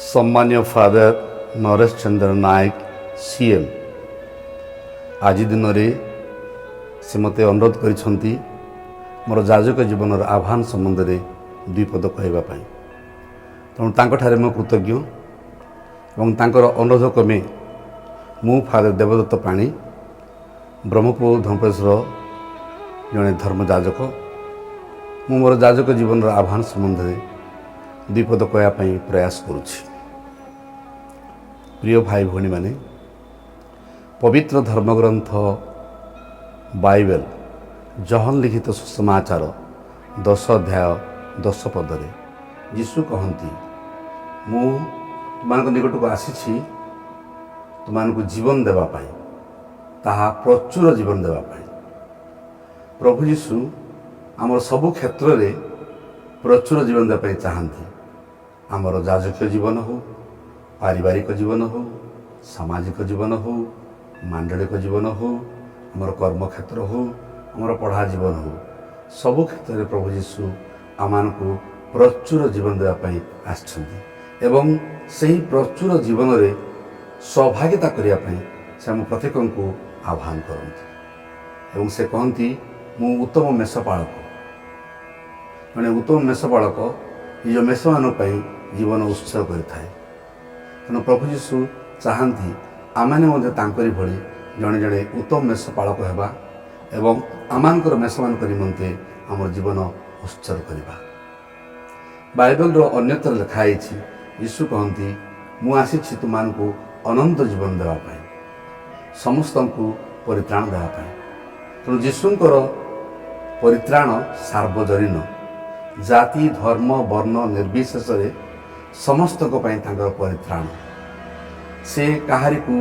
ସମ୍ମାନୀୟ ଫାଦର ନରେଶ ଚନ୍ଦ୍ର ନାୟକ ସିଏମ୍, ଆଜି ଦିନରେ ସେ ମୋତେ ଅନୁରୋଧ କରିଛନ୍ତି ମୋର ଯାଜକ ଜୀବନର ଆହ୍ୱାନ ସମ୍ବନ୍ଧରେ ଦୁଇ ପଦ କହିବା ପାଇଁ। ତେଣୁ ତାଙ୍କଠାରେ ମୁଁ କୃତଜ୍ଞ ଏବଂ ତାଙ୍କର ଅନୁରୋଧ କ୍ରମେ ମୁଁ ଫାଦର ଦେବଦତ୍ତ ପାଣି, ବ୍ରହ୍ମପୁର ଧର୍ମପ୍ରଦେଶର ଜଣେ ଧର୍ମଯାଜକ, ମୁଁ ମୋର ଯାଜକ ଜୀବନର ଆହ୍ୱାନ ସମ୍ବନ୍ଧରେ ଦୁଇ ପଦ କହିବା ପାଇଁ ପ୍ରୟାସ କରୁଛି। ପ୍ରିୟ ଭାଇ ଭଉଣୀମାନେ, ପବିତ୍ର ଧର୍ମଗ୍ରନ୍ଥ ବାଇବେଲ ଯୋହନ ଲିଖିତ ସୁସମାଚାର 10 ଅଧ୍ୟାୟ 10 ପଦରେ ଯୀଶୁ କହନ୍ତି, "ମୁଁ ତୁମମାନଙ୍କ ନିକଟକୁ ଆସିଛି ତୁମମାନଙ୍କୁ ଜୀବନ ଦେବା ପାଇଁ, ତାହା ପ୍ରଚୁର ଜୀବନ ଦେବା ପାଇଁ।" ପ୍ରଭୁ ଯୀଶୁ ଆମର ସବୁ କ୍ଷେତ୍ରରେ ପ୍ରଚୁର ଜୀବନ ଦେବା ପାଇଁ ଚାହାନ୍ତି। ଆମର ଯାଜକୀୟ ଜୀବନ ହେଉ, ପାରିବାରିକ ଜୀବନ ହେଉ, ସାମାଜିକ ଜୀବନ ହେଉ, ମାଣ୍ଡଳିକ ଜୀବନ ହେଉ, ଆମର କର୍ମକ୍ଷେତ୍ର ହେଉ, ଆମର ପଢ଼ା ଜୀବନ ହେଉ, ସବୁ କ୍ଷେତ୍ରରେ ପ୍ରଭୁ ଯୀଶୁ ଆମମାନଙ୍କୁ ପ୍ରଚୁର ଜୀବନ ଦେବା ପାଇଁ ଆସିଛନ୍ତି ଏବଂ ସେହି ପ୍ରଚୁର ଜୀବନରେ ସହଭାଗିତା କରିବା ପାଇଁ ସେ ଆମ ପ୍ରତ୍ୟେକଙ୍କୁ ଆହ୍ୱାନ କରନ୍ତି। ଏବଂ ସେ କହନ୍ତି, "ମୁଁ ଉତ୍ତମ ମେଷପାଳକ।" ଜଣେ ଉତ୍ତମ ମେଷପାଳକ ନିଜ ମେଷମାନଙ୍କ ପାଇଁ ଜୀବନ ଉତ୍ସର୍ଗ କରିଥାଏ। ତେଣୁ ପ୍ରଭୁ ଯୀଶୁ ଚାହାନ୍ତି ଆମମାନେ ମଧ୍ୟ ତାଙ୍କରି ଭଳି ଜଣେ ଜଣେ ଉତ୍ତମ ମେଷପାଳକ ହେବା ଏବଂ ଆମମାନଙ୍କର ମେଷମାନଙ୍କ ନିମନ୍ତେ ଆମର ଜୀବନ ଉତ୍ସର୍ଗ କରିବା। ବାଇବେଲର ଅନ୍ୟତ୍ର ଲେଖା ହେଇଛି, ଯୀଶୁ କହନ୍ତି, "ମୁଁ ଆସିଛି ତୁମମାନଙ୍କୁ ଅନନ୍ତ ଜୀବନ ଦେବା ପାଇଁ, ସମସ୍ତଙ୍କୁ ପରିତ୍ରାଣ ଦେବା ପାଇଁ।" ତେଣୁ ଯୀଶୁଙ୍କର ପରିତ୍ରାଣ ସାର୍ବଜନୀନ। ଜାତି, ଧର୍ମ, ବର୍ଣ୍ଣ ନିର୍ବିଶେଷରେ ସମସ୍ତଙ୍କ ପାଇଁ ତାଙ୍କର ପରିତ୍ରାଣ। ସେ କାହାରିକୁ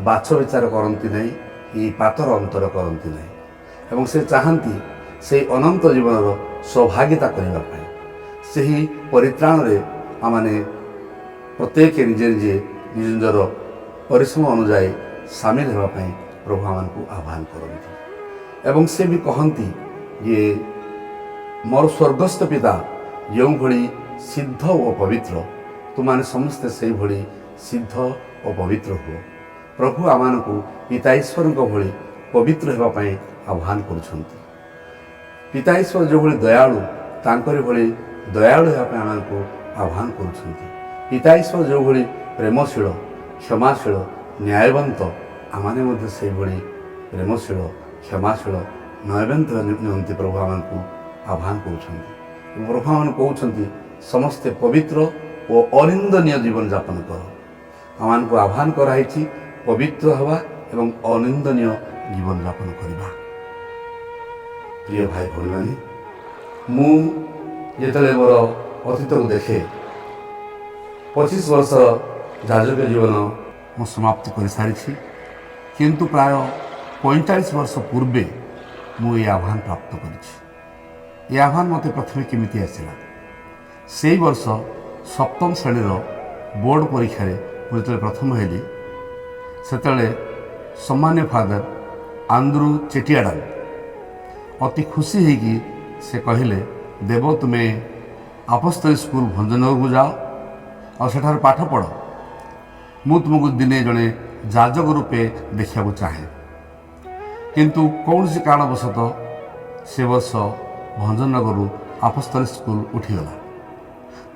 ବାଛ ବିଚାର କରନ୍ତି ନାହିଁ କି ପାତର ଅନ୍ତର କରନ୍ତି ନାହିଁ ଏବଂ ସେ ଚାହାନ୍ତି ସେହି ଅନନ୍ତ ଜୀବନର ସହଭାଗିତା କରିବା ପାଇଁ। ସେହି ପରିତ୍ରାଣରେ ଆମମାନେ ପ୍ରତ୍ୟେକ ନିଜେ ନିଜେ ନିଜ ନିଜର ପରିଶ୍ରମ ଅନୁଯାୟୀ ସାମିଲ ହେବା ପାଇଁ ପ୍ରଭୁ ଆମମାନଙ୍କୁ ଆହ୍ୱାନ କରନ୍ତି। ଏବଂ ସେ ବି କହନ୍ତି ଯେ ମୋର ସ୍ୱର୍ଗସ୍ଥ ପିତା ଯେଉଁଭଳି ସିଦ୍ଧ ଓ ପବିତ୍ର, ତୁମମାନେ ସମସ୍ତେ ସେଇଭଳି ସିଦ୍ଧ ଓ ପବିତ୍ର ହୁଅ। ପ୍ରଭୁ ଆମମାନଙ୍କୁ ପିତା ଈଶ୍ୱରଙ୍କ ଭଳି ପବିତ୍ର ହେବା ପାଇଁ ଆହ୍ୱାନ କରୁଛନ୍ତି। ପିତା ଈଶ୍ୱର ଯେଉଁଭଳି ଦୟାଳୁ, ତାଙ୍କରି ଭଳି ଦୟାଳୁ ହେବା ପାଇଁ ଆମମାନଙ୍କୁ ଆହ୍ୱାନ କରୁଛନ୍ତି। ପିତା ଈଶ୍ୱର ଯେଉଁଭଳି ପ୍ରେମଶୀଳ, କ୍ଷମାଶୀଳ, ନ୍ୟାୟବନ୍ତ, ଆମମାନେ ମଧ୍ୟ ସେଇଭଳି ପ୍ରେମଶୀଳ, କ୍ଷମାଶୀଳ, ନ୍ୟାୟବନ୍ତ ନିମନ୍ତେ ପ୍ରଭୁ ଆମମାନଙ୍କୁ ଆହ୍ୱାନ କରୁଛନ୍ତି। ଏବଂ ପ୍ରଭୁ ଆମମାନଙ୍କୁ କହୁଛନ୍ତି, ସମସ୍ତେ ପବିତ୍ର ଓ ଅନିନ୍ଦନୀୟ ଜୀବନଯାପନ କର। ଆମମାନଙ୍କୁ ଆହ୍ୱାନ କରାହେଇଛି ପବିତ୍ର ହେବା ଏବଂ ଅନିନ୍ଦନୀୟ ଜୀବନଯାପନ କରିବା। ପ୍ରିୟ ଭାଇ ଭଉଣୀମାନେ, ମୁଁ ଯେତେବେଳେ ମୋର ଅତୀତକୁ ଦେଖେ, 25 ବର୍ଷର ଯାଜକ ଜୀବନ ମୁଁ ସମାପ୍ତି କରିସାରିଛି, କିନ୍ତୁ ପ୍ରାୟ 45 ବର୍ଷ ପୂର୍ବେ ମୁଁ ଏହି ଆହ୍ୱାନ ପ୍ରାପ୍ତ କରିଛି। ଏ ଆହ୍ୱାନ ମୋତେ ପ୍ରଥମେ କେମିତି ଆସିଲା? ସେଇ ବର୍ଷ ସପ୍ତମ ଶ୍ରେଣୀର ବୋର୍ଡ଼ ପରୀକ୍ଷାରେ ମୁଁ ଯେତେବେଳେ ପ୍ରଥମ ହେଲି, ସେତେବେଳେ ସମ୍ମାନୀୟ ଫାଦର ଆନ୍ଦ୍ରୁ ଚେଟିଆଡ଼ାନ ଅତି ଖୁସି ହେଇକି ସେ କହିଲେ, "ଦେବ, ତୁମେ ଆପୋସ୍ତଲିକ ସ୍କୁଲ ଭଞ୍ଜନଗରକୁ ଯାଅ ଆଉ ସେଠାରେ ପାଠ ପଢ଼। ମୁଁ ତୁମକୁ ଦିନେ ଜଣେ ଯାଜକ ରୂପେ ଦେଖିବାକୁ ଚାହେଁ।" କିନ୍ତୁ କୌଣସି କାରଣବଶତଃ ସେ ବର୍ଷ ଭଞ୍ଜନଗରରୁ ଆପୋସ୍ତଲିକ ସ୍କୁଲ ଉଠିଗଲା।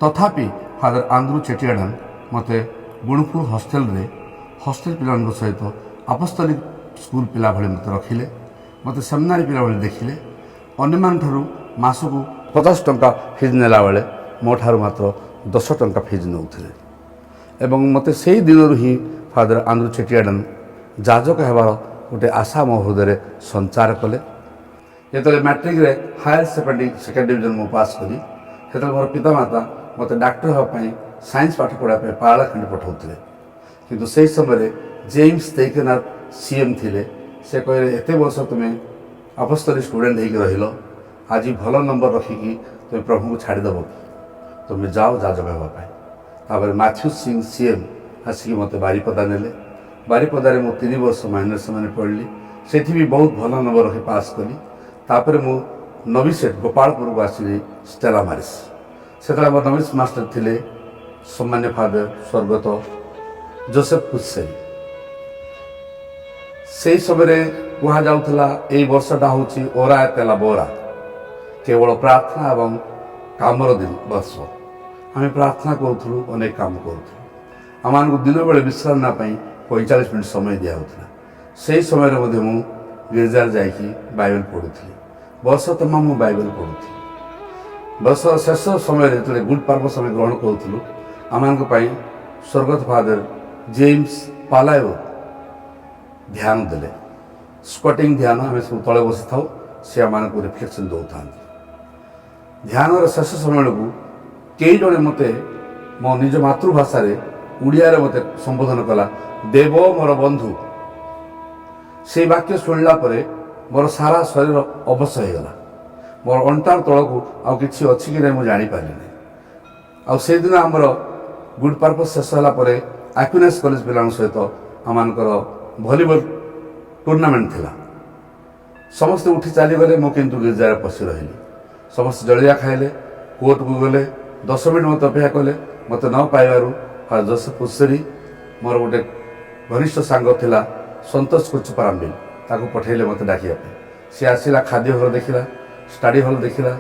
ତଥାପି ଫାଦର ଆନ୍ଦ୍ରୁ ଚେଟିଆଡ଼ାନ ମୋତେ ଗୁଣପୁର ହଷ୍ଟେଲରେ ହଷ୍ଟେଲ ପିଲାମାନଙ୍କ ସହିତ ଆପୋସ୍ତଲିକ ସ୍କୁଲ ପିଲା ଭଳି ମୋତେ ରଖିଲେ। ମୋତେ ସେମିନାରୀ ପିଲା ଭଳି ଦେଖିଲେ। ଅନ୍ୟମାନଙ୍କଠାରୁ ମାସକୁ 50 ଟଙ୍କା ଫିଜ୍ ନେଲାବେଳେ ମୋ ଠାରୁ ମାତ୍ର 10 ଟଙ୍କା ଫିଜ୍ ନେଉଥିଲେ। ଏବଂ ମୋତେ ସେଇ ଦିନରୁ ହିଁ ଫାଦର ଆନ୍ଦ୍ରୁ ଚେଟିଆଡ଼ାନ ଯାଜକ ହେବାର ଗୋଟେ ଆଶା ମୋ ହୃଦୟରେ ସଞ୍ଚାର କଲେ। ଯେତେବେଳେ ମ୍ୟାଟ୍ରିକରେ ହାୟର ସେକେଣ୍ଡ ଡିଭିଜନ ମୁଁ ପାସ୍ କଲି, ସେତେବେଳେ ମୋର ପିତାମାତା ମୋତେ ଡାକ୍ତର ହେବା ପାଇଁ, ସାଇନ୍ସ ପାଠ ପଢ଼ିବା ପାଇଁ ପାରଳାଖେମୁଣ୍ଡି ପଠାଉଥିଲେ। କିନ୍ତୁ ସେହି ସମୟରେ ଜେମ୍ସ ତେଇକେନାର ସିଏମ୍ ଥିଲେ। ସେ କହିଲେ, "ଏତେ ବର୍ଷ ତୁମେ ଆପୋସ୍ତଲିକ ଷ୍ଟୁଡେଣ୍ଟ ହେଇକି ରହିଲ, ଆଜି ଭଲ ନମ୍ବର ରଖିକି ତୁମେ ପ୍ରଭୁଙ୍କୁ ଛାଡ଼ିଦେବ କି? ତୁମେ ଯାଅ ଯାଜକ ହେବା ପାଇଁ।" ତାପରେ ମାଥ୍ୟୁ ସିଂ ସିଏମ୍ ଆସିକି ମୋତେ ବାରିପଦା ନେଲେ। ବାରିପଦାରେ ମୁଁ 3 ବର୍ଷ ମାଇନର ସେମିନାରୀ ପଢ଼ିଲି। ସେଠି ବି ବହୁତ ଭଲ ନମ୍ବର ରଖି ପାସ୍ କଲି। ତାପରେ ମୁଁ ନବିସେଟ୍ ଗୋପାଳପୁରକୁ ଆସିଲି, ଷ୍ଟେଲା ମାରିସ୍। ସେତେବେଳେ ଆମର ନବିସ୍ ମାଷ୍ଟର ଥିଲେ ସମ୍ମାନ୍ୟ ଫାଦର ସ୍ୱର୍ଗତ ଜୋସେଫ ହୁସେନ। ସେହି ସମୟରେ କୁହାଯାଉଥିଲା, ଏଇ ବର୍ଷଟା ହେଉଛି ଓରା ଏଟ୍ ଲାବୋରା, କେବଳ ପ୍ରାର୍ଥନା ଏବଂ କାମର ଦିନ ବର୍ଷ। ଆମେ ପ୍ରାର୍ଥନା କରୁଥିଲୁ, ଅନେକ କାମ କରୁଥିଲୁ। ଆମମାନଙ୍କୁ ଦିନବେଳେ ବିଶ୍ରାମ ନେବା ପାଇଁ 45 ମିନିଟ୍ ସମୟ ଦିଆହେଉଥିଲା। ସେହି ସମୟରେ ମଧ୍ୟ ମୁଁ ଗିର୍ଜାରେ ଯାଇକି ବାଇବେଲ ପଢ଼ୁଥିଲି। ବର୍ଷ ତମାମ ମୁଁ ବାଇବେଲ ପଢ଼ୁଥିଲି। ବର୍ଷର ଶେଷ ସମୟରେ ଯେତେବେଳେ ଗୁଡ୍ ପର୍ପସ୍ ଆମେ ଗ୍ରହଣ କରୁଥିଲୁ, ଆମମାନଙ୍କ ପାଇଁ ସ୍ୱର୍ଗତ ଫାଦର ଜେମ୍ସ ପାଲାୟୋ ଧ୍ୟାନ ଦେଲେ। ସ୍କ୍ୱାଟିଂ ଧ୍ୟାନ, ଆମେ ସବୁ ତଳେ ବସିଥାଉ, ସେ ଆମମାନଙ୍କୁ ରିଫ୍ଲେକ୍ସନ୍ ଦେଉଥାନ୍ତି। ଧ୍ୟାନର ଶେଷ ସମୟ ବେଳକୁ କେହି ଜଣେ ମୋତେ ମୋ ନିଜ ମାତୃଭାଷାରେ ଓଡ଼ିଆରେ ମୋତେ ସମ୍ବୋଧନ କଲା, "ଦେବ ମୋର ବନ୍ଧୁ।" ସେଇ ବାକ୍ୟ ଶୁଣିଲା ପରେ ମୋର ସାରା ଶରୀର ଅବଶ ହେଇଗଲା। ମୋର ଅଣ୍ଟାର ତଳକୁ ଆଉ କିଛି ଅଛି କି ନାହିଁ, ମୁଁ ଜାଣିପାରିଲିନି। ଆଉ ସେଇଦିନ ଆମର ଗୁଡ୍ ପର୍ପସ୍ ଶେଷ ହେଲା ପରେ ଆକ୍ୟୁନେସ୍ କଲେଜ ପିଲାଙ୍କ ସହିତ ଆମମାନଙ୍କର ଭଲିବଲ ଟୁର୍ଣ୍ଣାମେଣ୍ଟ ଥିଲା। ସମସ୍ତେ ଉଠି ଚାଲିଗଲେ, ମୁଁ କିନ୍ତୁ ଗିର୍ଜାରେ ପଶି ରହିଲି। ସମସ୍ତେ ଜଳିଖିଆ ଖାଇଲେ, କୋର୍ଟକୁ ଗଲେ। 10 ମିନିଟ୍ ମୋତେ ଅପେକ୍ଷା କଲେ। ମୋତେ ନ ପାଇବାରୁ ଫାଦର ଜୋସେଫ ପୁସେରୀ, ମୋର ଗୋଟେ ଘନିଷ୍ଠ ସାଙ୍ଗ ଥିଲା ସନ୍ତୋଷ କୁଚପାରାମ୍ବିଲ, ତାକୁ ପଠେଇଲେ ମୋତେ ଡାକିବା ପାଇଁ। ସେ ଆସିଲା, ଖାଦ୍ୟ ଘର ଦେଖିଲା, ଷ୍ଟଡି ହଲ୍ ଦେଖିଲା,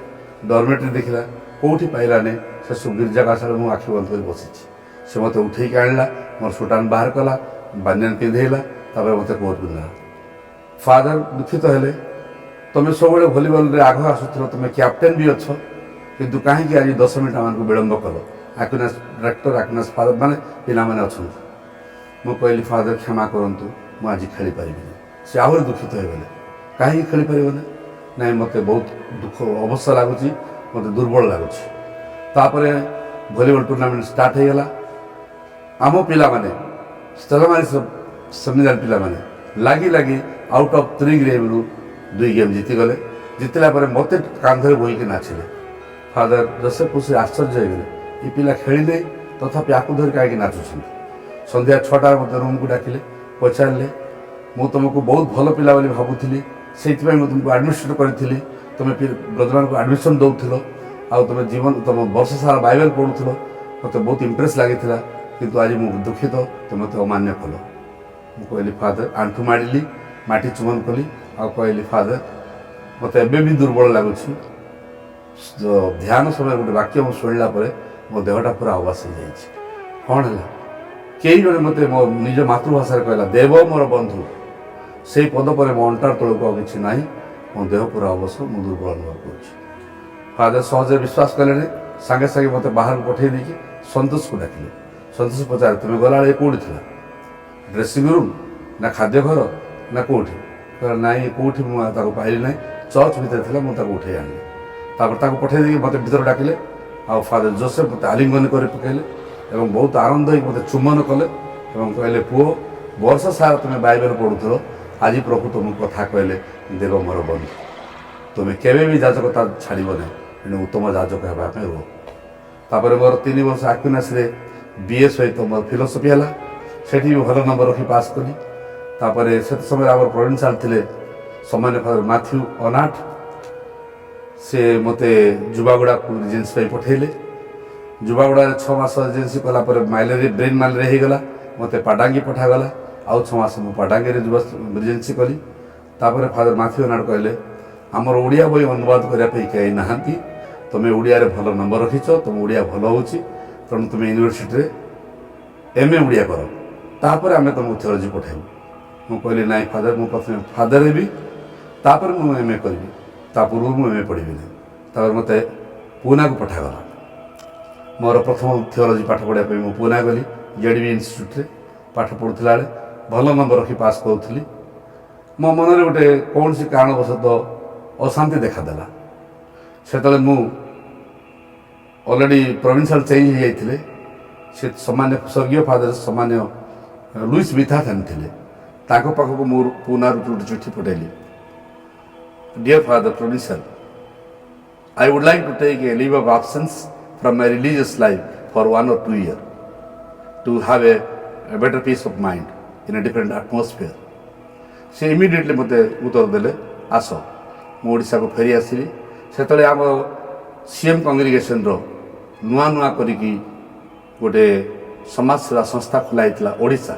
ଡରମେଟ୍ରି ଦେଖିଲା, କେଉଁଠି ପାଇଲାନି। ସେସବୁ ଗିର୍ଜାକୁ ଆସିଲା, ମୁଁ ଆଖି ବନ୍ଦ କରି ବସିଛି। ସେ ମୋତେ ଉଠେଇକି ଆଣିଲା, ମୋର ସୁଟାନ ବାହାର କଲା, ବାନିଆନ ପିନ୍ଧେଇଲା, ତାପରେ ମୋତେ କୋର୍ଟକୁ ନେଲା। ଫାଦର ଦୁଃଖିତ ହେଲେ, "ତମେ ସବୁବେଳେ ଭଲିବଲରେ ଆଗ ଆସୁଥିଲ, ତମେ କ୍ୟାପ୍ଟେନ୍ ବି ଅଛ, କିନ୍ତୁ କାହିଁକି ଆଜି 10 ମିନିଟ୍ ଆମମାନଙ୍କୁ ବିଳମ୍ବ କଲ? ଆକ୍ୟୁନାସ୍ ଡାକ୍ଟର, ଆକ୍ୟୁନାସ୍ ଫାଦର ମାନେ, ପିଲାମାନେ ଅଛନ୍ତି।" ମୁଁ କହିଲି, "ଫାଦର, କ୍ଷମା କରନ୍ତୁ, ମୁଁ ଆଜି ଖେଳିପାରିବିନି।" ସେ ଆହୁରି ଦୁଃଖିତ ହେଇଗଲେ। "କାହିଁକି ଖେଳିପାରିବନି?" "ନାଇଁ, ମୋତେ ବହୁତ ଦୁଃଖ ଅବସ୍ଥା ଲାଗୁଛି, ମୋତେ ଦୁର୍ବଳ ଲାଗୁଛି।" ତାପରେ ଭଲିବଲ ଟୁର୍ଣ୍ଣାମେଣ୍ଟ ଷ୍ଟାର୍ଟ ହେଇଗଲା। ଆମ ପିଲାମାନେ, ଷ୍ଟେଲାମାରିସ ସେମିନାର ପିଲାମାନେ ଲାଗି ଲାଗି ଆଉଟ୍ ଅଫ୍ ଥ୍ରୀ ଗେମ୍ରୁ ଦୁଇ ଗେମ୍ ଜିତିଗଲେ। ଜିତିଲା ପରେ ମୋତେ କାନ୍ଧରେ ବୋହିକି ନାଚିଲେ। ଫାଦର ଜୋସେଫ ପୁସି ଆଶ୍ଚର୍ଯ୍ୟ ହେଇଗଲେ, ଏ ପିଲା ଖେଳିଲେ, ତଥାପି ଆକୁ ଧରି କାହିଁକି ନାଚୁଛନ୍ତି? ସନ୍ଧ୍ୟା 6ଟାରେ ମୋତେ ରୁମ୍କୁ ଡାକିଲେ, ପଚାରିଲେ, "ମୁଁ ତୁମକୁ ବହୁତ ଭଲ ପିଲା ବୋଲି ଭାବୁଥିଲି, ସେଇଥିପାଇଁ ମୁଁ ତୁମକୁ ଆଡ଼ମିସନ୍ କରିଥିଲି। ତୁମେ ବ୍ରଦରମାନଙ୍କୁ ଆଡ଼ମିସନ୍ ଦେଉଥିଲ ଆଉ ତୁମେ ଜୀବନ ତୁମ ବର୍ଷ ସାରା ବାଇବେଲ ପଢ଼ୁଥିଲ। ମୋତେ ବହୁତ ଇମ୍ପ୍ରେସ୍ ଲାଗିଥିଲା, କିନ୍ତୁ ଆଜି ମୁଁ ଦୁଃଖିତ, ତୁମେ ମୋତେ ଅମାନ୍ୟ କଲ।" ମୁଁ କହିଲି, "ଫାଦର," ଆଣ୍ଠୁ ମାଡ଼ିଲି, ମାଟି ଚୁମନ କଲି ଆଉ କହିଲି, "ଫାଦର, ମୋତେ ଏବେ ବି ଦୁର୍ବଳ ଲାଗୁଛି। ଧ୍ୟାନ ସମୟରେ ଗୋଟେ ବାକ୍ୟ ମୁଁ ଶୁଣିଲା ପରେ ମୋ ଦେହଟା ପୁରା ଅବଶ ହେଇଯାଇଛି।" "କ'ଣ ହେଲା?" "କେହି ଜଣେ ମୋତେ ମୋ ନିଜ ମାତୃଭାଷାରେ କହିଲା, 'ଦେବ ମୋର ବନ୍ଧୁ।' ସେଇ ପଦ ପରେ ମୋ ଅଣ୍ଟାର ତଳକୁ ଆଉ କିଛି ନାହିଁ, ମୋ ଦେହ ପୁରା ଅବଶ, ମୁଁ ଦୁର୍ବଳ ଅନୁଭବ କରୁଛି।" ଫାଦର ସହଜରେ ବିଶ୍ୱାସ କଲେନି। ସାଙ୍ଗେ ସାଙ୍ଗେ ମୋତେ ବାହାରକୁ ପଠେଇ ଦେଇକି ସନ୍ତୋଷକୁ ଡାକିଲେ। ସନ୍ତୋଷ ପଚାରେ, "ତୁମେ ଗଲାବେଳେ କେଉଁଠି ଥିଲା? ଡ୍ରେସିଂ ରୁମ୍ ନା ଖାଦ୍ୟ ଘର ନା କେଉଁଠି?" କହିଲା, "ନାଇଁ, କେଉଁଠି ମୁଁ ଆଉ ତାକୁ ପାଇଲି ନାହିଁ। ଚର୍ଚ୍ଚ ଭିତରେ ଥିଲା, ମୁଁ ତାକୁ ଉଠେଇ ଆଣିଲି।" ତାପରେ ତାକୁ ପଠେଇ ଦେଇକି ମୋତେ ଭିତରେ ଡାକିଲେ ଆଉ ଫାଦର ଜୋସେଫ ମୋତେ ଆଲିଙ୍ଗନ କରି ପକାଇଲେ ଏବଂ ବହୁତ ଆନନ୍ଦ ହେଇକି ମୋତେ ଚୁମ୍ବନ କଲେ ଏବଂ କହିଲେ, "ପୁଅ, ବର୍ଷ ସାରା ତୁମେ ବାଇବେଲ ପଢ଼ୁଥିଲ, ଆଜି ପ୍ରଭୁ ତୁମକୁ କଥା କହିଲେ, 'ଦେବ ମୋର ବନ୍ଧୁ।' ତୁମେ କେବେ ବି ଯାଜକତା ଛାଡ଼ିବ ନାହିଁ, ତେଣୁ ଉତ୍ତମ ଯାଜକ ହେବା ପାଇଁ ରୁହ।" ତାପରେ ମୋର 3 ବର୍ଷ ଆକ୍ୟୁନାସରେ ବିଏ ସହିତ ମୋର ଫିଲୋସଫି ହେଲା। ସେଠି ବି ଭଲ ନମ୍ବର ରଖି ପାସ୍ କଲି। ତାପରେ ସେତେ ସମୟରେ ଆମର ପ୍ରଭିନ୍ସିଆଲ ଥିଲେ ସମ୍ମାନ୍ୟ ଫାଦର ମାଥ୍ୟୁ ଅନାଟ। ସେ ମୋତେ ଯୁବାଗୁଡ଼ାକୁ ରିଜେନ୍ସି ପାଇଁ ପଠେଇଲେ। ଯୁବାଗୁଡ଼ାରେ 6 ମାସ ରିଜେନ୍ସି କଲା ପରେ ମ୍ୟାଲେରିଆ, ବ୍ରେନ୍ ମ୍ୟାଲେରିଆ ହେଇଗଲା। ମୋତେ ପାଡାଙ୍ଗି ପଠାଗଲା। ଆଉ 6 ମାସ ମୁଁ ପାଡାଙ୍ଗିରେ ଯୁବା ରିଜେନ୍ସି କଲି। ତାପରେ ଫାଦର ମାଥ୍ୟୁ ଅନାଟ କହିଲେ, "ଆମର ଓଡ଼ିଆ ବହି ଅନୁବାଦ କରିବା ପାଇଁ କେହି ନାହାନ୍ତି। ତୁମେ ଓଡ଼ିଆରେ ଭଲ ନମ୍ବର ରଖିଛ, ତୁମ ଓଡ଼ିଆ ଭଲ ହେଉଛି, ତେଣୁ ତୁମେ ୟୁନିଭର୍ସିଟିରେ ଏମ୍ ଏ ଓଡ଼ିଆ କର, ତାପରେ ଆମେ ତୁମକୁ ଥିଓଲୋଜି ପଠାଇବୁ।" ମୁଁ କହିଲି, "ନାଇଁ ଫାଦର, ମୁଁ ପ୍ରଥମେ ଫାଦର ହେବି, ତାପରେ ମୁଁ ଏମ୍ ଏ କରିବି। ତା ପୂର୍ବରୁ ମୁଁ ଏମ୍ ଏ ପଢ଼ିବି ନାହିଁ।" ତାପରେ ମୋତେ ପୁନାକୁ ପଠାଗଲା। ମୋର ପ୍ରଥମ ଥିଓଲୋଜି ପାଠ ପଢ଼ିବା ପାଇଁ ମୁଁ ପୁନା ଗଲି। ଜେଡ଼ି ବି ଇନଷ୍ଟିଚ୍ୟୁଟ୍ରେ ପାଠ ପଢ଼ୁଥିଲା ବେଳେ ଭଲ ନମ୍ବର ରଖି ପାସ୍ କରୁଥିଲି। ମୋ ମନରେ ଗୋଟେ କୌଣସି କାରଣବଶତଃ ଅଶାନ୍ତି ଦେଖାଦେଲା। ସେତେବେଳେ ମୁଁ ଅଲରେଡ଼ି ପ୍ରଭିନ୍ସିଆଲ ଚେଞ୍ଜ ହେଇଯାଇଥିଲେ। ସେ ସମ୍ମାନ୍ୟ ସ୍ୱର୍ଗୀୟ ଫାଦର ସମ୍ମାନ୍ୟ ଲୁଇସ୍ ମିଥାଥେନ୍ ଥିଲେ। ତାଙ୍କ ପାଖକୁ ମୁଁ ପୁନାରୁ ଗୋଟେ ଚିଠି ପଠାଇଲି। "Dear Father Provincial, I would like to take a leave of absence from my religious life for 1 or 2 years to have a better peace of mind in a different atmosphere." ସେ immediately ମୋତେ ଉତ୍ତର ଦେଲେ, "ଆସ।" ମୁଁ ଓଡ଼ିଶାକୁ ଫେରି ଆସିଲି। ସେତେବେଳେ ଆମ ସି ଏମ୍ କଂଗ୍ରିଗେସନର ନୂଆ ନୂଆ କରିକି ଗୋଟେ ସମାଜସେବା ସଂସ୍ଥା ଖୋଲା ହେଇଥିଲା ଓଡ଼ିଶା।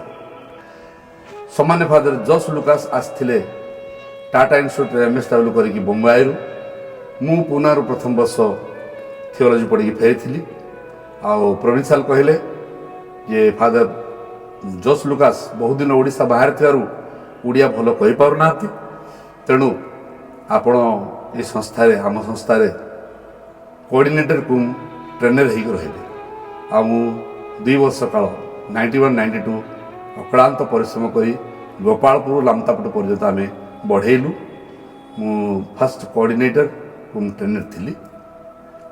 ସାମାନ୍ୟ ଫାଦର ଜସ୍ ଲୁକାସ ଆସିଥିଲେ ଟାଟା ଇନଷ୍ଟିଚ୍ୟୁଟ୍ରେ MSW କରିକି ବମ୍ବାଇରୁ। ମୁଁ ପୁନାରୁ ପ୍ରଥମ ବର୍ଷ ଥିଓଲୋଜି ପଢ଼ିକି ଫେରିଥିଲି। ଆଉ ପ୍ରୋଭିନ୍ସିଆଲ କହିଲେ ଯେ ଫାଦର ଜସ୍ ଲୁକାସ ବହୁତ ଦିନ ଓଡ଼ିଶା ବାହାରେ ଥିବାରୁ ଓଡ଼ିଆ ଭଲ କହିପାରୁନାହାନ୍ତି, ତେଣୁ ଆପଣ ଏ ସଂସ୍ଥାରେ, ଆମ ସଂସ୍ଥାରେ କୋଅର୍ଡ଼ିନେଟର କୁମ୍ ଟ୍ରେନର ହେଇକି ରହିବେ। ଆଉ ମୁଁ 2 ବର୍ଷ କାଳ, 91, 92, ଅକ୍ଳାନ୍ତ ପରିଶ୍ରମ କରି ଗୋପାଳପୁର ଲାମତାପଟ ପର୍ଯ୍ୟନ୍ତ ଆମେ ବଢ଼େଇଲୁ। ମୁଁ ଫାଷ୍ଟ କୋଅର୍ଡ଼ିନେଟର କୁମ୍ ଟ୍ରେନର ଥିଲି।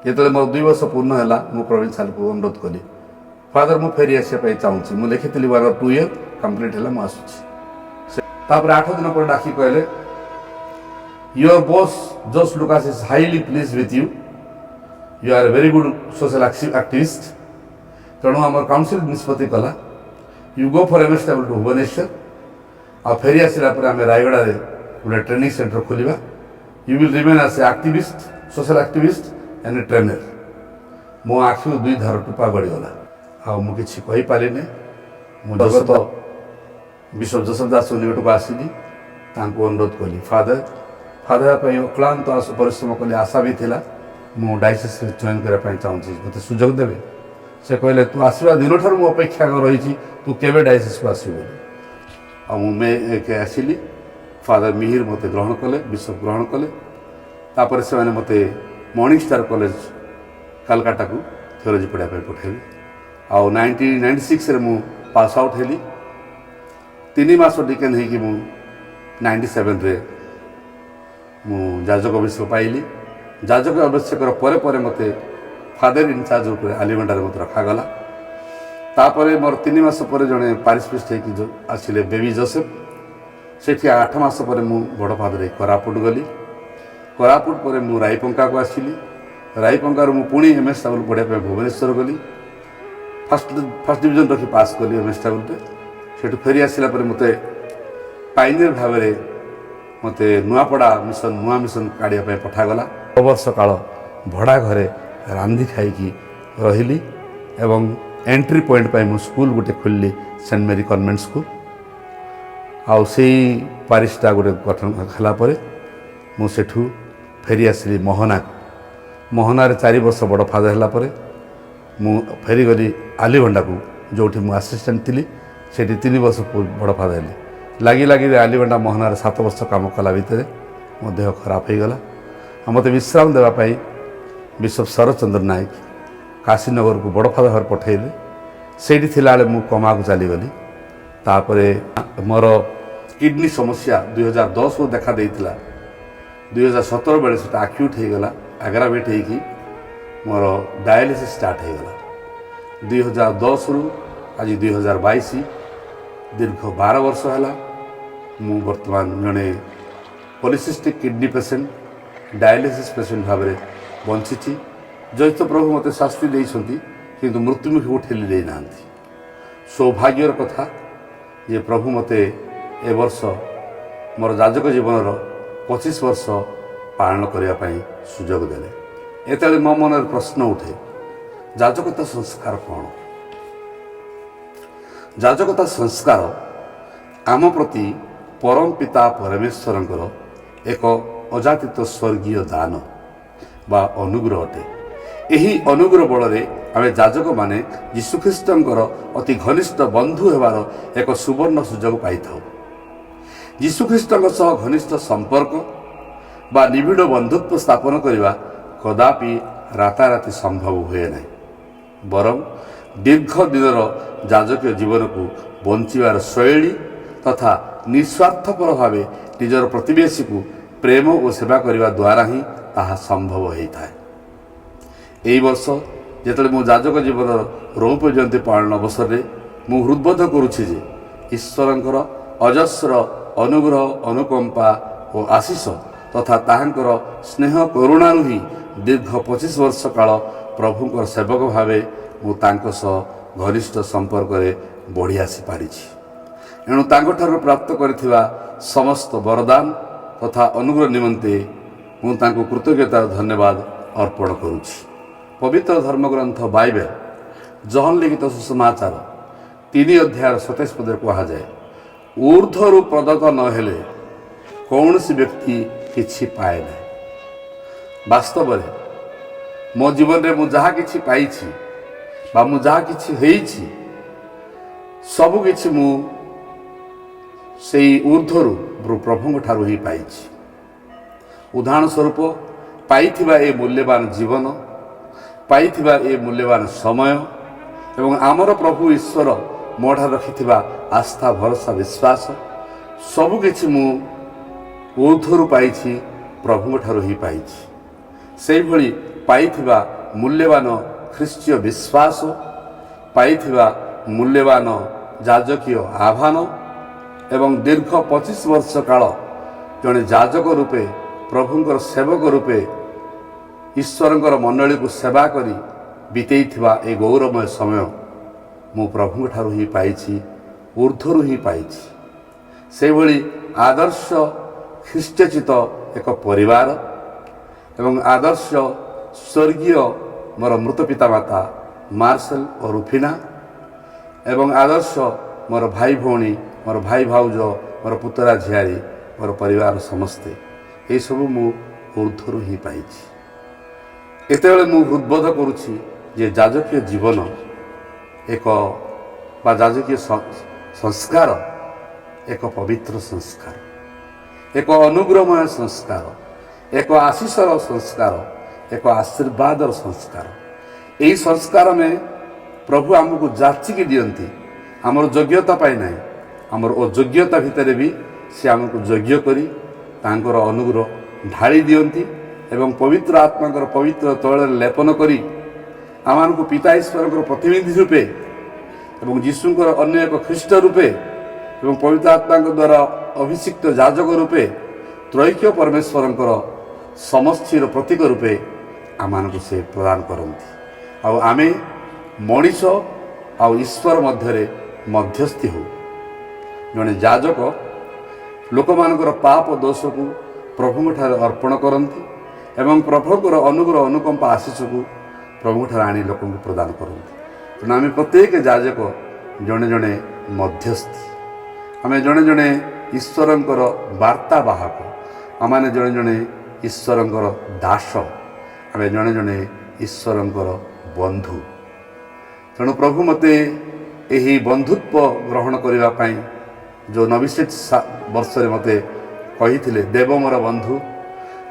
ଯେତେବେଳେ ମୋର 2 ବର୍ଷ ପୂର୍ଣ୍ଣ ହେଲା, ମୁଁ ପ୍ରୋଭିନ୍ସିଆଲକୁ ଅନୁରୋଧ କଲି, ଫାଦର, ମୁଁ ଫେରି ଆସିବା ପାଇଁ ଚାହୁଁଛି। ମୁଁ ଲେଖିଥିଲି, 1 or 2 year complete ହେଲା, ମୁଁ ଆସୁଛି। ସେ ତାପରେ 8 ଦିନ ପରେ ଡାକି କହିଲେ, "Your boss Jos Lucas is highly pleased with you. You are very good social activist. ତେଣୁ ଆମର କାଉନସିଲ୍ ନିଷ୍ପତ୍ତି କଲା, you go for MSW to Bhubaneswar. ଆଉ ଫେରି ଆସିଲା ପରେ ଆମେ ରାୟଗଡ଼ାରେ ଗୋଟେ ଟ୍ରେନିଂ ସେଣ୍ଟର ଖୋଲିବା। You will remain as a activist, social activist and a trainer." ମୋ ଆଖିରୁ ଦୁଇ ଧାର ଟୋପା ଗଡ଼ିଗଲା ଆଉ ମୁଁ କିଛି କହିପାରିଲିନି। ମୁଁ ଜଗତ ବିଶପ ଜୋସଫ ଦାସଙ୍କ ନିକଟକୁ ଆସିଲି, ତାଙ୍କୁ ଅନୁରୋଧ କଲି ଫାଦର। ଫାଦର ପାଇଁ ଅକ୍ଳାନ୍ତ ପରିଶ୍ରମ କଲି। ଆଶା ବି ଥିଲା, ମୁଁ ଡାଇସିସ୍ରେ ଜଏନ୍ କରିବା ପାଇଁ ଚାହୁଁଛି, ମୋତେ ସୁଯୋଗ ଦେବେ? ସେ କହିଲେ, ତୁ ଆସିବା ଦିନଠାରୁ ମୁଁ ଅପେକ୍ଷା ରହିଛି, ତୁ କେବେ ଡାଇସିସ୍କୁ ଆସିବୁ ବୋଲି। ଆଉ ମୁଁ ମେ 1 ଆସିଲି। ଫାଦର ମିହିର ମୋତେ ଗ୍ରହଣ କଲେ, ବିଶପ ଗ୍ରହଣ କଲେ। ତାପରେ ସେମାନେ ମୋତେ ମର୍ଣ୍ଣିଂ ଷ୍ଟାର କଲେଜ କାଲକାଟାକୁ ଥିଓଲୋଜି ପଢ଼ିବା ପାଇଁ ପଠାଇଲେ। ଆଉ 1996ରେ ମୁଁ ପାସ୍ ଆଉଟ୍ ହେଲି। 3 ମାସ ଡିକେନ୍ ହେଇକି ମୁଁ 97ରେ ମୁଁ ଯାଜକ ଅଭିଷେକ ପାଇଲି। ଯାଜକ ଅଭିଷେକର ପରେ ପରେ ମୋତେ ଫାଦର ଇନଚାର୍ଜ ଉପରେ ଆଲିମଣ୍ଡାରେ ମୋତେ ରଖାଗଲା। ତାପରେ ମୋର 3 ମାସ ପରେ ଜଣେ ପାରିଶ ପ୍ରିଷ୍ଟ ହେଇକି ଯେଉଁ ଆସିଲେ ବେବି ଜୋସେଫ, ସେଠି 8 ମାସ ପରେ ମୁଁ ବଡ଼ ଫାଦର ହେଇ କୋରାପୁଟ ଗଲି। କୋରାପୁଟ ପରେ ମୁଁ ରାଇପଙ୍କାକୁ ଆସିଲି। ରାଇପଙ୍କାରୁ ମୁଁ ପୁଣି MSW ପଢ଼ିବା ପାଇଁ ଭୁବନେଶ୍ୱର ଗଲି। ଫାଷ୍ଟ ଫାଷ୍ଟ ଡିଭିଜନ ରଖି ପାସ୍ କଲି MSWରେ। ସେଠୁ ଫେରି ଆସିଲା ପରେ ମୋତେ ପାଇନିୟର ଭାବରେ ମୋତେ ନୂଆପଡ଼ା ମିଶନ, ନୂଆ ମିଶନ କାଢ଼ିବା ପାଇଁ ପଠାଗଲା। ବର୍ଷ କାଳ ଭଡ଼ା ଘରେ ରାନ୍ଧି ଖାଇକି ରହିଲି ଏବଂ ଏଣ୍ଟ୍ରି ପଏଣ୍ଟ ପାଇଁ ମୁଁ ସ୍କୁଲ ଗୋଟେ ଖୋଲିଲି, ସେଣ୍ଟ ମେରି କନଭେଣ୍ଟ ସ୍କୁଲ। ଆଉ ସେଇ ପାରିଶଟା ଗୋଟେ ଗଠନ ହେଲା ପରେ ମୁଁ ସେଠୁ ଫେରି ଆସିଲି ମୋହନାକୁ। ମୋହନାରେ 4 ବର୍ଷ ବଡ଼ ଫାଦର ହେଲା ପରେ ମୁଁ ଫେରିଗଲି ଆଲିଭଣ୍ଡାକୁ, ଯେଉଁଠି ମୁଁ ଆସିଷ୍ଟାଣ୍ଟ ଥିଲି। ସେଠି 3 ବର୍ଷ ବଡ଼ ଫାଦର ହେଲି। ଲାଗି ଲାଗି ଆଲିଭଣ୍ଡା ମୋହନାରେ 7 ବର୍ଷ କାମ କଲା ଭିତରେ ମୋ ଦେହ ଖରାପ ହେଇଗଲା। ଆଉ ମୋତେ ବିଶ୍ରାମ ଦେବା ପାଇଁ ବିଶପ ଶରତଚନ୍ଦ୍ର ନାୟକ କାଶୀନଗରକୁ ବଡ଼ ଫାଦର ଭାବରେ ପଠାଇଲେ। ସେଇଠି ଥିଲାବେଳେ ମୁଁ କୋମାକୁ ଚାଲିଗଲି। ତାପରେ ମୋର କିଡ଼ନୀ ସମସ୍ୟା 2010ରୁ ଦେଖା ଦେଇଥିଲା। 2017 ବେଳେ ସେଟା ଆକ୍ୟୁଟ୍ ହେଇଗଲା। ଆଗ୍ରାଭେଟ୍ ହେଇକି ମୋର ଡାୟାଲିସିସ୍ ଷ୍ଟାର୍ଟ ହେଇଗଲା। 2010ରୁ ଆଜି 2022, ଦୀର୍ଘ 12 ବର୍ଷ ହେଲା ମୁଁ ବର୍ତ୍ତମାନ ଜଣେ polycystic kidney patient, dialysis patient ଭାବରେ ବଞ୍ଚିଛି। ଯୈତ ପ୍ରଭୁ ମୋତେ ଶାସ୍ତି ଦେଇଛନ୍ତି, କିନ୍ତୁ ମୃତ୍ୟୁମୁଖକୁ ଠେଲି ଦେଇନାହାନ୍ତି। ସୌଭାଗ୍ୟର କଥା ଯେ ପ୍ରଭୁ ମୋତେ ଏ ବର୍ଷ ମୋର ଯାଜକ ଜୀବନର 25 ବର୍ଷ ପାଳନ କରିବା ପାଇଁ ସୁଯୋଗ ଦେଲେ। ଏତେବେଳେ ମୋ ମନରେ ପ୍ରଶ୍ନ ଉଠେ, ଯାଜକତା ସଂସ୍କାର କ'ଣ? ଯାଜକତା ସଂସ୍କାର ଆମ ପ୍ରତି ପରମ ପିତା ପରମେଶ୍ୱରଙ୍କର ଏକ ଅଯାଚିତ ସ୍ୱର୍ଗୀୟ ଦାନ ବା ଅନୁଗ୍ରହ ଅଟେ। ଏହି ଅନୁଗ୍ରହ ବଳରେ ଆମେ ଯାଜକମାନେ ଯୀଶୁଖ୍ରୀଷ୍ଟଙ୍କର ଅତି ଘନିଷ୍ଠ ବନ୍ଧୁ ହେବାର ଏକ ସୁବର୍ଣ୍ଣ ସୁଯୋଗ ପାଇଥାଉ। ଯୀଶୁଖ୍ରୀଷ୍ଟଙ୍କ ସହ ଘନିଷ୍ଠ ସମ୍ପର୍କ ବା ନିବିଡ଼ ବନ୍ଧୁତ୍ୱ ସ୍ଥାପନ କରିବା କଦାପି ରାତାରାତି ସମ୍ଭବ ହୁଏ ନାହିଁ, ବରଂ ଦୀର୍ଘ ଦିନର ଯାଜକୀୟ ଜୀବନକୁ ବଞ୍ଚିବାର ଶୈଳୀ ତଥା ନିସ୍ୱାର୍ଥପର ଭାବେ ନିଜର ପ୍ରତିବେଶୀକୁ ପ୍ରେମ ଓ ସେବା କରିବା ଦ୍ୱାରା ହିଁ ତାହା ସମ୍ଭବ ହୋଇଥାଏ। ଏହି ବର୍ଷ ଯେତେବେଳେ ମୁଁ ଯାଜକ ଜୀବନର ରୌପ୍ୟ ଜୟନ୍ତୀ ପାଳନ ଅବସରରେ ମୁଁ ହୃଦବୋଧ କରୁଛି ଯେ ଈଶ୍ୱରଙ୍କର ଅଜସ୍ର ଅନୁଗ୍ରହ, ଅନୁକମ୍ପା ଓ ଆଶିଷ ତଥା ତାହାଙ୍କର ସ୍ନେହ କରୁଣାରୁ ହିଁ ଦୀର୍ଘ 25 ବର୍ଷ କାଳ ପ୍ରଭୁଙ୍କର ସେବକ ଭାବେ ମୁଁ ତାଙ୍କ ସହ ଘନିଷ୍ଠ ସମ୍ପର୍କରେ ବଢ଼ି ଆସିପାରିଛି। ଏଣୁ ତାଙ୍କଠାରୁ ପ୍ରାପ୍ତ କରିଥିବା ସମସ୍ତ ବରଦାନ ତଥା ଅନୁଗ୍ରହ ନିମନ୍ତେ ମୁଁ ତାଙ୍କୁ କୃତଜ୍ଞତାର ଧନ୍ୟବାଦ ଅର୍ପଣ କରୁଛି। ପବିତ୍ର ଧର୍ମଗ୍ରନ୍ଥ ବାଇବେଲ ଯୋହନ ଲିଖିତ ସୁସମାଚାର 3 ଅଧ୍ୟାୟର 27 ପଦରେ କୁହାଯାଏ, ଉର୍ଦ୍ଧ୍ୱରୁ ପ୍ରଦତ୍ତ ନହେଲେ କୌଣସି ବ୍ୟକ୍ତି କିଛି ପାଏ ନାହିଁ। ବାସ୍ତବରେ ମୋ ଜୀବନରେ ମୁଁ ଯାହା କିଛି ପାଇଛି ବା ମୁଁ ଯାହା କିଛି ହେଇଛି, ସବୁ କିଛି ମୁଁ ସେଇ ଉର୍ଦ୍ଧ୍ୱରୁ ପ୍ରଭୁଙ୍କ ଠାରୁ ହିଁ ପାଇଛି। ଉଦାହରଣ ସ୍ୱରୂପ, ପାଇଥିବା ଏ ମୂଲ୍ୟବାନ ଜୀବନ, ପାଇଥିବା ଏ ମୂଲ୍ୟବାନ ସମୟ ଏବଂ ଆମର ପ୍ରଭୁ ଈଶ୍ୱର ମୋଠାରେ ରଖିଥିବା ଆସ୍ଥା, ଭରସା, ବିଶ୍ୱାସ, ସବୁକିଛି ମୁଁ ଉର୍ଦ୍ଧ୍ୱରୁ ପାଇଛି, ପ୍ରଭୁଙ୍କ ଠାରୁ ହିଁ ପାଇଛି। ସେଇଭଳି ପାଇଥିବା ମୂଲ୍ୟବାନ ଖ୍ରୀଷ୍ଟୀୟ ବିଶ୍ୱାସ, ପାଇଥିବା ମୂଲ୍ୟବାନ ଯାଜକୀୟ ଆହ୍ୱାନ ଏବଂ ଦୀର୍ଘ 25 ବର୍ଷ କାଳ ଜଣେ ଯାଜକ ରୂପେ, ପ୍ରଭୁଙ୍କର ସେବକ ରୂପେ ଈଶ୍ୱରଙ୍କର ମଣ୍ଡଳୀକୁ ସେବା କରି ବିତେଇଥିବା ଏ ଗୌରବମୟ ସମୟ ମୁଁ ପ୍ରଭୁଙ୍କ ଠାରୁ ହିଁ ପାଇଛି, ଉର୍ଦ୍ଧ୍ୱରୁ ହିଁ ପାଇଛି। ସେଇଭଳି ଆଦର୍ଶ ଖ୍ରୀଷ୍ଟଚିତ ଏକ ପରିବାର ଏବଂ ଆଦର୍ଶ ସ୍ୱର୍ଗୀୟ ମୋର ମୃତ ପିତାମାତା ମାର୍ସେଲ ଓ ରୁଫିନା ଏବଂ ଆଦର୍ଶ ମୋର ଭାଇ ଭଉଣୀ, ମୋର ଭାଇ ଭାଉଜ, ମୋର ପୁତୁରା ଝିଆରୀ, ମୋର ପରିବାର ସମସ୍ତେ, ଏସବୁ ମୁଁ ଉର୍ଦ୍ଧ୍ୱରୁ ହିଁ ପାଇଛି। ଏତେବେଳେ ମୁଁ ହୃଦବୋଧ କରୁଛି ଯେ ଯାଜକୀୟ ଜୀବନ ଏକ ବା ଯାଜକୀୟ ସଂସ୍କାର ଏକ ପବିତ୍ର ସଂସ୍କାର, ଏକ ଅନୁଗ୍ରହମୟ ସଂସ୍କାର, ଏକ ଆଶିଷର ସଂସ୍କାର, ଏକ ଆଶୀର୍ବାଦର ସଂସ୍କାର। ଏହି ସଂସ୍କାର ଆମେ ପ୍ରଭୁ ଆମକୁ ଯାଚିକି ଦିଅନ୍ତି, ଆମର ଯୋଗ୍ୟତା ପାଇଁ ନାହିଁ। ଆମର ଅଯୋଗ୍ୟତା ଭିତରେ ବି ସେ ଆମକୁ ଯୋଗ୍ୟ କରି ତାଙ୍କର ଅନୁଗ୍ରହ ଢାଳି ଦିଅନ୍ତି ଏବଂ ପବିତ୍ର ଆତ୍ମାଙ୍କର ପବିତ୍ର ତୈଳରେ ଲେପନ କରି ଆମମାନଙ୍କୁ ପିତା ଈଶ୍ୱରଙ୍କର ପ୍ରତିନିଧି ରୂପେ ଏବଂ ଯୀଶୁଙ୍କର ଅନ୍ୟ ଏକ ଖ୍ରୀଷ୍ଟ ରୂପେ ଏବଂ ପବିତ୍ର ଆତ୍ମାଙ୍କ ଦ୍ୱାରା ଅଭିଷିକ୍ତ ଯାଜକ ରୂପେ, ତ୍ରୈକ୍ୟ ପରମେଶ୍ୱରଙ୍କର ସମଷ୍ଟିର ପ୍ରତୀକ ରୂପେ ଆମମାନଙ୍କୁ ସେ ପ୍ରଦାନ କରନ୍ତି। ଆଉ ଆମେ ମଣିଷ ଆଉ ଈଶ୍ୱର ମଧ୍ୟରେ ମଧ୍ୟସ୍ଥି ହଉ। ଜଣେ ଯାଜକ ଲୋକମାନଙ୍କର ପାପ ଦୋଷକୁ ପ୍ରଭୁଙ୍କଠାରେ ଅର୍ପଣ କରନ୍ତି ଏବଂ ପ୍ରଭୁଙ୍କର ଅନୁଗ୍ରହ, ଅନୁକମ୍ପା, ଆଶିଷକୁ ପ୍ରଭୁଙ୍କଠାରେ ଆଣି ଲୋକଙ୍କୁ ପ୍ରଦାନ କରନ୍ତି। ତେଣୁ ଆମେ ପ୍ରତ୍ୟେକ ଯାଜକ ଜଣେ ଜଣେ ମଧ୍ୟସ୍ଥି, ଆମେ ଜଣେ ଜଣେ ଈଶ୍ୱରଙ୍କର ବାର୍ତ୍ତାବାହକ, ଆମମାନେ ଜଣେ ଜଣେ ଈଶ୍ୱରଙ୍କର ଦାସ, ଆମେ ଜଣେ ଜଣେ ଈଶ୍ୱରଙ୍କର ବନ୍ଧୁ। ତେଣୁ ପ୍ରଭୁ ମୋତେ ଏହି ବନ୍ଧୁତ୍ୱ ଗ୍ରହଣ କରିବା ପାଇଁ ଯେଉଁ ନବିସେଟ ବର୍ଷରେ ମୋତେ କହିଥିଲେ, "ଦେବ ମୋର ବନ୍ଧୁ",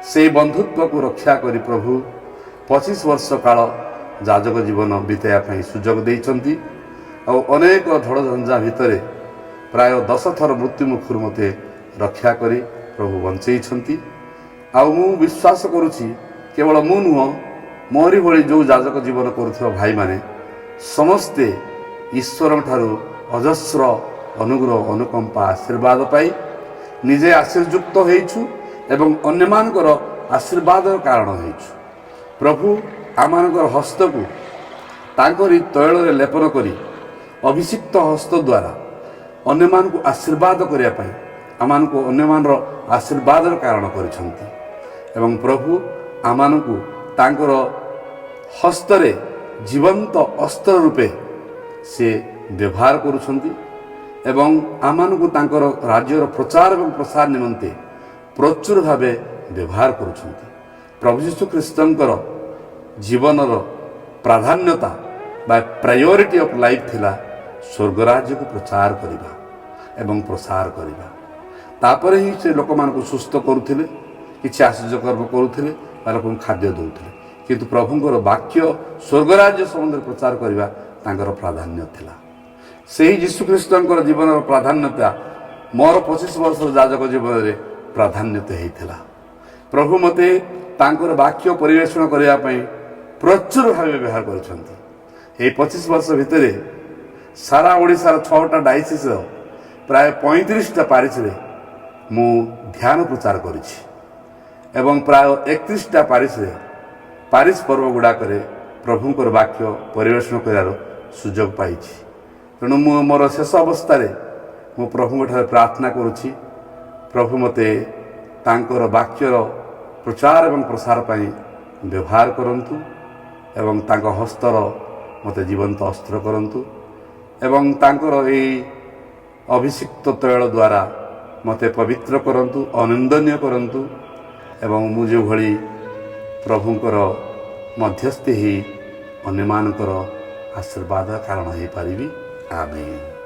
ସେଇ ବନ୍ଧୁତ୍ୱକୁ ରକ୍ଷା କରି ପ୍ରଭୁ 25 ବର୍ଷ କାଳ ଯାଜକ ଜୀବନ ବିତାଇବା ପାଇଁ ସୁଯୋଗ ଦେଇଛନ୍ତି। ଆଉ ଅନେକ ଝଡ଼ଝଞ୍ଜା ଭିତରେ ପ୍ରାୟ 10 ଥର ମୃତ୍ୟୁ ମୁଖରୁ ମୋତେ ରକ୍ଷା କରି ପ୍ରଭୁ ବଞ୍ଚେଇଛନ୍ତି। ଆଉ ମୁଁ ବିଶ୍ୱାସ କରୁଛି, କେବଳ ମୁଁ ନୁହଁ, ମୋରି ଭଳି ଯେଉଁ ଯାଜକ ଜୀବନ କରୁଥିବା ଭାଇମାନେ ସମସ୍ତେ ଈଶ୍ୱରଙ୍କ ଠାରୁ ଅଜସ୍ର ଅନୁଗ୍ରହ, ଅନୁକମ୍ପା, ଆଶୀର୍ବାଦ ପାଇ ନିଜେ ଆଶୀର୍ଯୁକ୍ତ ହେଇଛୁ ଏବଂ ଅନ୍ୟମାନଙ୍କର ଆଶୀର୍ବାଦର କାରଣ ହେଇଛୁ। ପ୍ରଭୁ ଆମମାନଙ୍କର ହସ୍ତକୁ ତାଙ୍କରି ତୈଳରେ ଲେପନ କରି ଅଭିଷିକ୍ତ ହସ୍ତ ଦ୍ୱାରା ଅନ୍ୟମାନଙ୍କୁ ଆଶୀର୍ବାଦ କରିବା ପାଇଁ ଆମମାନଙ୍କୁ ଅନ୍ୟମାନର ଆଶୀର୍ବାଦର କାରଣ କରିଛନ୍ତି ଏବଂ ପ୍ରଭୁ ଆମମାନଙ୍କୁ ତାଙ୍କର ହସ୍ତରେ ଜୀବନ୍ତ ଅସ୍ତ୍ର ରୂପେ ସେ ବ୍ୟବହାର କରୁଛନ୍ତି ଏବଂ ଆମମାନଙ୍କୁ ତାଙ୍କର ରାଜ୍ୟର ପ୍ରଚାର ଏବଂ ପ୍ରସାର ନିମନ୍ତେ ପ୍ରଚୁର ଭାବେ ବ୍ୟବହାର କରୁଛନ୍ତି। ପ୍ରଭୁ ଯୀଶୁ ଖ୍ରୀଷ୍ଟଙ୍କର ଜୀବନର ପ୍ରାଧାନ୍ୟତା ବା ପ୍ରାୟୋରିଟି ଅଫ୍ ଲାଇଫ୍ ଥିଲା ସ୍ୱର୍ଗରାଜ୍ୟକୁ ପ୍ରଚାର କରିବା ଏବଂ ପ୍ରସାର କରିବା। ତାପରେ ହିଁ ସେ ଲୋକମାନଙ୍କୁ ସୁସ୍ଥ କରୁଥିଲେ, କିଛି ଆଶ୍ଚର୍ଯ୍ୟ କର୍ମ କରୁଥିଲେ ବା ଲୋକଙ୍କୁ ଖାଦ୍ୟ ଦେଉଥିଲେ। କିନ୍ତୁ ପ୍ରଭୁଙ୍କର ବାକ୍ୟ, ସ୍ୱର୍ଗରାଜ୍ୟ ସମ୍ବନ୍ଧରେ ପ୍ରଚାର କରିବା ତାଙ୍କର ପ୍ରାଧାନ୍ୟ ଥିଲା। ସେହି ଯୀଶୁଖ୍ରୀଷ୍ଟଙ୍କର ଜୀବନର ପ୍ରାଧାନ୍ୟତା ମୋର 25 ବର୍ଷର ଯାଜକ ଜୀବନରେ ପ୍ରାଧାନ୍ୟତା ହେଇଥିଲା। ପ୍ରଭୁ ମୋତେ ତାଙ୍କର ବାକ୍ୟ ପରିବେଷଣ କରିବା ପାଇଁ ପ୍ରଚୁର ଭାବେ ବ୍ୟବହାର କରିଛନ୍ତି। ଏହି 25 ବର୍ଷ ଭିତରେ ସାରା ଓଡ଼ିଶାର ଛଅଟା ଡାଇସିସ୍ର ପ୍ରାୟ 35ଟା ପାରିସରେ ମୁଁ ଧ୍ୟାନ ପ୍ରଚାର କରିଛି ଏବଂ ପ୍ରାୟ 31ଟା ପାରିସରେ ପାରିସ ପର୍ବ ଗୁଡ଼ାକରେ ପ୍ରଭୁଙ୍କର ବାକ୍ୟ ପରିବେଷଣ କରିବାର ସୁଯୋଗ ପାଇଛି। ତେଣୁ ମୁଁ ମୋର ଶେଷ ଅବସ୍ଥାରେ ମୁଁ ପ୍ରଭୁଙ୍କଠାରେ ପ୍ରାର୍ଥନା କରୁଛି, ପ୍ରଭୁ ମୋତେ ତାଙ୍କର ବାକ୍ୟର ପ୍ରଚାର ଏବଂ ପ୍ରସାର ପାଇଁ ବ୍ୟବହାର କରନ୍ତୁ ଏବଂ ତାଙ୍କ ହସ୍ତର ମୋତେ ଜୀବନ୍ତ ଅସ୍ତ୍ର କରନ୍ତୁ ଏବଂ ତାଙ୍କର ଏଇ ଅଭିଷିକ୍ତ ତୈଳ ଦ୍ୱାରା ମୋତେ ପବିତ୍ର କରନ୍ତୁ, ଅନିନ୍ଦନୀୟ କରନ୍ତୁ ଏବଂ ମୁଁ ଯେଉଁଭଳି ପ୍ରଭୁଙ୍କର ମଧ୍ୟସ୍ଥି ହେଇ ଅନ୍ୟମାନଙ୍କର ଆଶୀର୍ବାଦ କାରଣ ହୋଇପାରିବି। ଆମେନ୍।